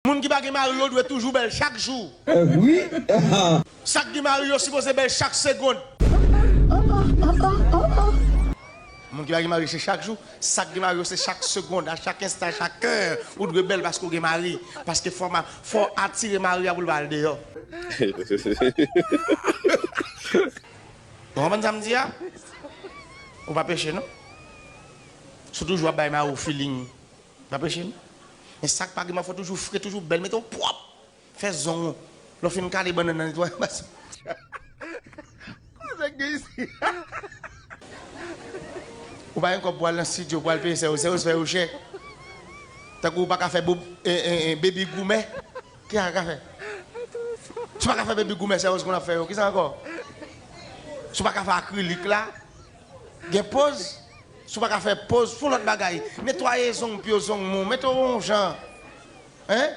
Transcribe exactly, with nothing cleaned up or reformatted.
Moun ki pa gen mari yo dwe toujou bèl chak jou. Wi. Sa k gen mari yo sipoze bèl chak segonn. Moun ki pa gen mari se chak jou, sa k gen mari yo se chak segonn, a chak enstan, a chak è, ou dwe bèl paske w gen mari. Paske fò, fò atire mari a pou l pa al deyò. Ou konprann sa m di a? Ou pa peche non. Si w toujou ap bay mari w feeling, pa peche non. Men sa k pa gen mari fò toujou fre, toujou bèl, mete w pwòp. Fè zong ou. Lè w fin kale bannann nan, netwaye bas. Kòman sa k gen isi? Ou pa gen kòb pou al nan studio pou al peye sè yo, sè yo fè yo chè. Tankou ou pa ka fè bob, e, e, e, baby goumè. Kisa w ka fè? Si w pa ka fè baby goumè, sè yo konn ap fè yo. Kisa ankò? Si w pa ka fè akrilik la, gen poz. Si w pa ka fè poz, fè yon lòt bagay. Netwaye zong pye w, zong men w, mete w yon jan. Hein?